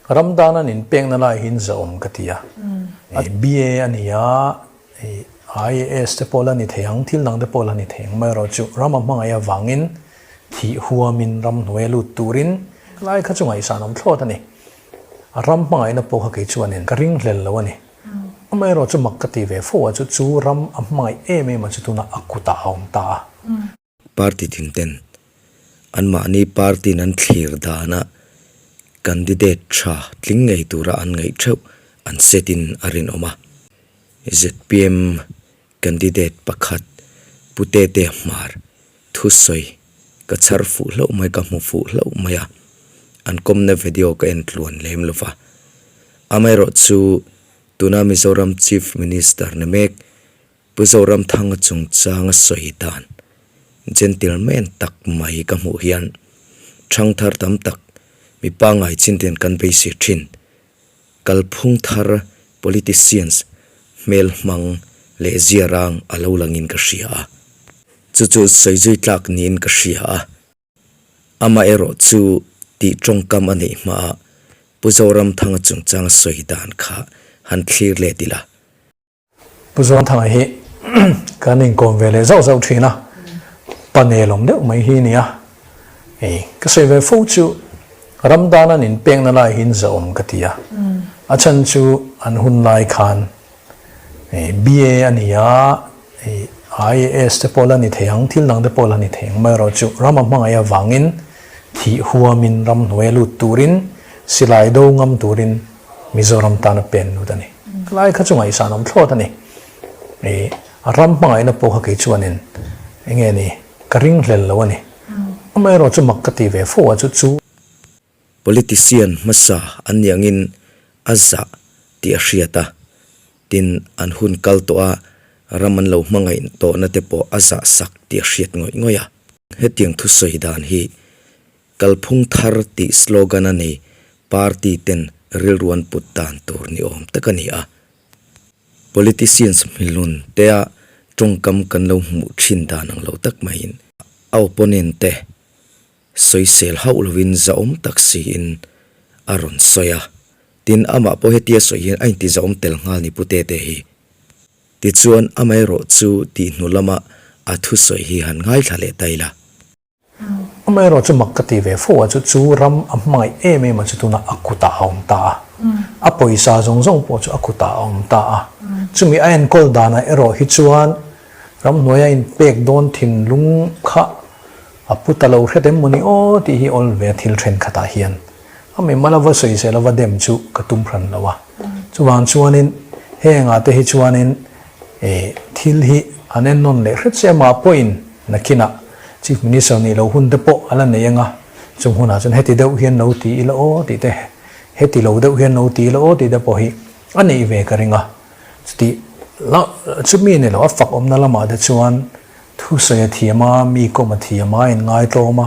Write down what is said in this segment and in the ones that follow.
Ram dan an inpekna lai hi zahawm ka ti a. BA a ni a, IAS te pawh la ni thei ang, thil dang te pawh la ni thei ang. Amaherawhchu ram a hmangaih avangin thih huamin ram hnuai a lut turin lai kha chu ngaihsan awm thlawt a ni. A ram hmangaihna pawh kha kei chuanin ka ringhlel lo a ni. Amaherawhchu mak ka ti ve fo a chu chu ram a hmangaih em em a chu tunah a kutah a awm ta a. Party tin ten anmahni party in an thlir dana candidate tha tling ngei tura an ngaih theuh an set in a rinawm a. Zpm candidate pakhat Pu Tete Hmar thusawi ka chhar fuh hlauh mai ka hmu fuh hlauh mai a, an kawmna video ka en tluan lem lo va. Amaherawhchu tuna Mizoram Chief Minister ni mek Pu Zoramthanga chungchanga sawi dan gentleman tak mai ka hmuh hian thangthar tam tak mi pangngai chin ten kan beisei thin. Kalphung thar politicians hmel hmang leh ziarang a lo langin ka hria a, chu chu sawi zui tlak niin ka hria a. Amaherawh chu tih tawngkam a neih hmaah Pu Zoramthanga chungchanga sawi dan kha han thlir let ila. Pu Zuanthanga hi kan inkawm ve leh zauh zauh thin a, pa nelawm deuh mai hi a ni a. Hei ka sawi ve fo chu ram dan an inpekna lai hi zahawm ka ti a. A chhan chu an hun lai khan BA a ni a, IAS te pawh la ni thei ang, thil dang te pawh la ni thei ang. Amaherawhchu ram a hmangaih avangin thih huamin ram hnuai a lut turin silai do ngam turin Mizoram tana pen lut a ni. Lai kha chu ngaihsan awm thlawt a ni. Ih a ram hmangaihna pawh kha kei chuanin eng nge ni ka ringhlel lo a ni. Amaherawh chu mak ka ti ve fo a chu chu. Politician hmasa an nih angin a zah tih a hriat a, tin an hun kal tawh a ram an lo hmangaih tawhna te pawh a zah sak tih a hriat ngawih ngawih a. Hetiang thusawi dan hi Kalphung thar tih slogan a nei party ten rilru an put dan tur ni awm tak a ni a. Politicians hmilun tea tawngkam kan lo hmuh thin dan ang lo tak maiin a opponent te sawisel hauh lovin zahawm tak siin a rawn sawi a. Tin, amah pawh hetia sawi hian a inti zahawm tel nghal ni Pu Tete hi. Tichuan, amaherawhchu tih hnu lama a thusawi hi han ngaithla leh ta ila. Amaherawh chu mak ka ti ve fo a, chu chu ram a hmangaih em em a chu tunah a kutah a awm ta a, a pawisa zawng zawng pawh chu a kutah a awm ta a, chumi a enkawl danah erawh hi chuan ramhnuaia inpek dawn thinlung kha a pu ta lo hret em mawni aw tih hi awl ve a thil thenkhatah hian a mimal a va sawisel a va dem chu ka tum hran lo a, chuvang chuanin hengah te hi chuanin thil hi an ennawn leh hret se amah pawhin Nakinah Chief Minister nih loh hun te pawh a la nei ang a, chung hunah chuan heti deuh hian lo ti ila aw tih te, heti lo deuh hian lo ti ila aw tih te pawh hi a neih ve ka ring a. Chuti la chumi ni lo a fak awmna lamah te chuan thusawi a thiam a, mi kawm a thiam a, a inngai tlawm a,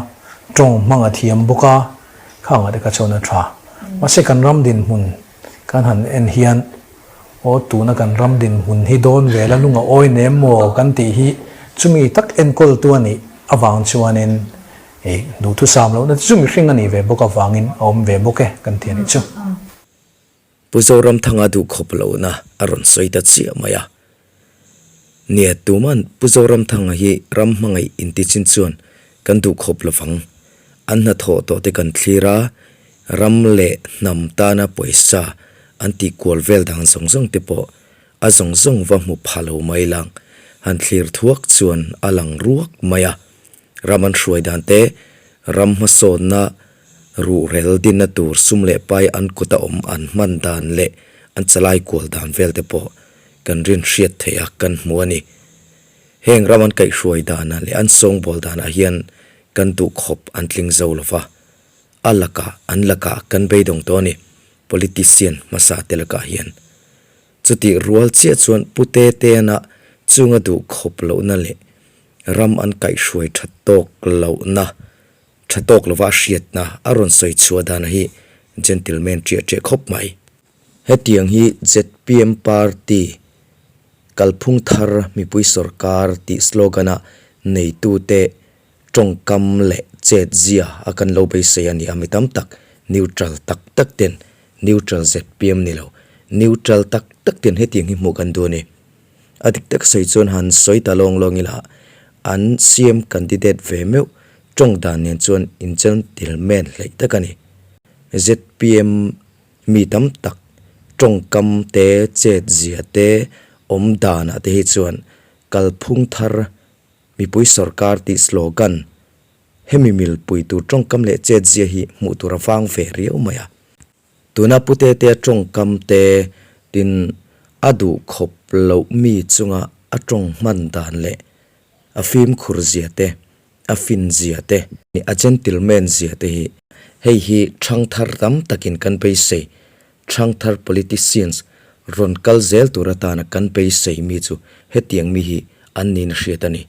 tawng hmang a thiam bawk a, khangah te kha chuan a tha. Mahse kan ram dinhmun kan han en hian Aw tuna kan ram dinhmun hi dawn ve la lung a awi nem maw kan tih hi chumi tak enkawltu a nih avang chuanin ih duhthusam lohna chu mihring a nih ve bawk avangin a awm ve bawk e kan ti a nih chu. Pu Zoramthanga duhkhawp lohna a rawn sawi ta chiah mai a. Nia, tuman Pu Zoramthanga hi ram hmangaih inti chin chuan kan duh khawp lovang. An hnathawh tawh te kan thlir a, ram leh hnam tana pawisa an tih kual vel dan zawng zawng te pawh a zawng zawng va hmu pha lo mai lang. Han thlir thuak chuan a lang ruak mai a. Ram an hruai dan te, ram hmasawnna ruhrel dinna tur sum leh pai an kuta awm an hman dan leh an chalai kual dan vel te pawh Kan rin hriat theih a kan hmu a ni. Heng ram an kaihhruai danah leh an sawngbawl danah hian kan duh khawp an tling zo lo va, a lakah an lakah kan beidawng tawh a ni, politician hmasa te lakah hian. Chutih rual chiah chuan Pu Teteana chunga duh khawp lohna leh ram an kaihhruai tha tawk lohna, tha tawk lova a hriatna a rawn sawi chhuah danah hi gentleman ṭiah ṭiah khawp mai. Hetiang hi zpm party kalphung thar mipui sawrkar tih slogan-a neitute tawngkam leh chet zia a kan lo beisei a ni a, mi tam tak neutral tak tak ten Neutral zpm ni lo, neutral tak tak ten hetiang hi hmuh kan duh a ni. A dik tak sawi chuan han sawi ta lawng lawng ila, an CM candidate ve meuh tawng dan nen chuan inchengtilmen hleih tak a ni. Zpm mi tam tak tawngkam te, chet zia te, awm danah te hi chuan kalphung thar mipui sawrkar tih slogan hemi milpui tur tawngkam leh chet zia hi hmuh tur a vang ve riau mai a. Tuna Pu Tetea tawngkam te tin a duh khawp loh mi chunga a tawng hman dan leh a fimkhur zia te, a fin zia te, a gentleman zia te hi hei hi thangthar tam takin kan beisei, thangthar politicians rawn kal zel tur atana kan beisei mi chu hetiang mi hi an niin a hriat a ni.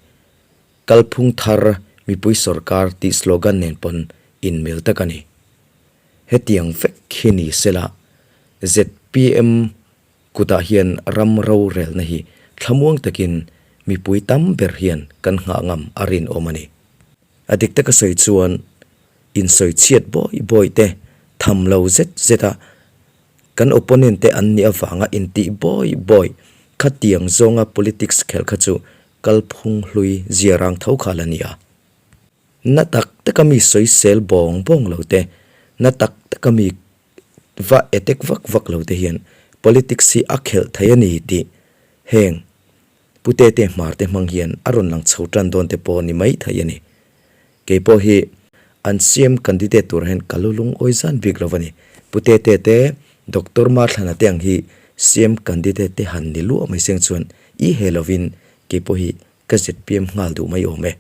Kalphung thar mipui sawrkar tih slogan nen pawn inmil tak a ni. Hetiang vek hi ni sela zpm kutah hian ram rorelna hi thlamuang takin mipui tam ber hian kan nghah ngam a rinawm a ni. A dik taka sawi chuan insawi chhiat bawi bawi te tham lo zet zet a, kan opponent te an nih avanga intih bawi bawi khatiang zawnga politics khelh kha chu kalphung hlui zia rang tho kha la ni a. Na tak taka mi sawisel bawng bawng lo te, na tak taka mi va attack vak vak lo te hian politics hi a khelh thei a ni tih heng Pu Tete Hmar te hmang hian a rawn lang chho tan dawn te pawh ni mai thei a ni. Kei pawh hi an CM candidate turah hian ka lu lungawi zan bik lo a ni. Pu Tete te, Doctor Mathlana te ang hi CM candidate te han ni luah mai seng chuan i he lovin kei pawh hi ka zpm nghal duh mai awm e.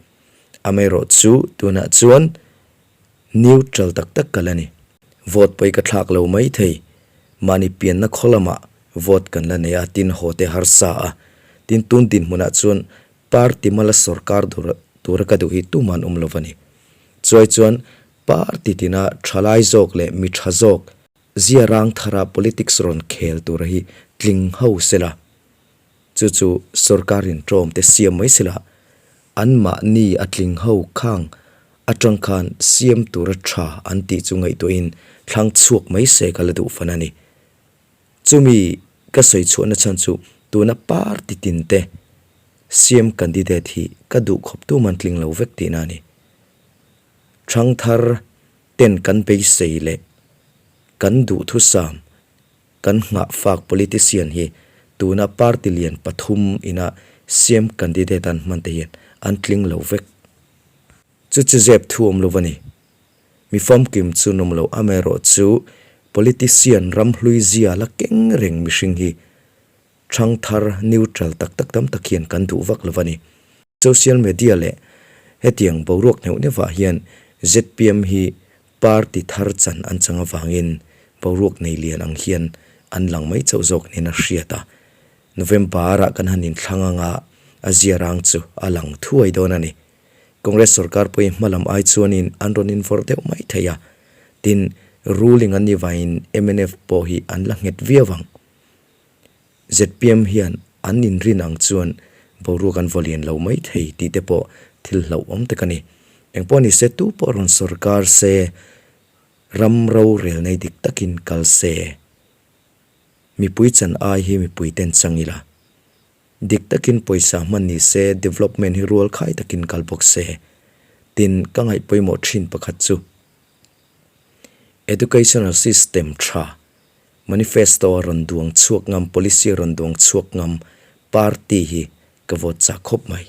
Amaherawh chu tunah chuan neutral tak tak ka la ni. Vote pawi ka thlak lo mai thei. Mahni pianna khaw lamah vote kan la nei a, tin haw te harsa a. Tin tun dinhmunah chuan party mala sorkar tura ka duh hi tuman awm lo a ni. Chuai chuan party tina thalai zawk leh mi tha zawk zia rang thara politics rawn khel tura hi tling ho sela. Chu chu sorkarin tlawm te siam mai sela, anmahni a tling ho khang atang khan siam tura tha an tih chu ngaihtuahin thlang chhuak mai se ka la duh fan a ni. Chumi ka sawi chhuahna chhan chu tuna party tin te siam candidate hi ka duh khawp tuman tling lo vek tihna a ni. Thangthar ten kan beisei leh kan duhthusam Kan nghahfak politician hi tuna party lian pathum ina CM candidate an hman te hian an tling lo vek. Chu chu zep thu awm lo a ni. Mi famkim chu nawm lo amaherawh chu politician ram hlui zia la keng reng mihring hi thangthar neutral tak tak tam tak hian kan duh vak lo a ni. Social media leh hetiang boruak neuh neuhah hian zpm hi party thar chan an chang avangin boruak nei lian ang hian an lang mai chauh zawk nen a hriat a. November-ah kan han inthlang anga a ziarang chu a lang thuai dawn a ni. Congress sorkar pawhin hma lam ai chuanin an rawn invawrh deuh mai thei a. Tin, ruling an nih vangin mnf pawh hi an la nghet viau ang. Zpm hian an inrin ang chuan boruak an vaw lian lo mai thei tih te pawh thil hlauhawm tak a ni. Engpawh ni se tu pawh rawn sawrkar se, ram rorel nei dik takin kal se. Mipui chan ai hi mipui ten chang ila. Dik takin pawisa hman ni se, development hi rual khai takin kal bawk se. Tin, ka ngaih pawimawh thin pakhat chu educational system tha Manifesto a rawn duang chhuak ngam, policy a rawn duang chhuak ngam party hi ka vote chak khawp mai.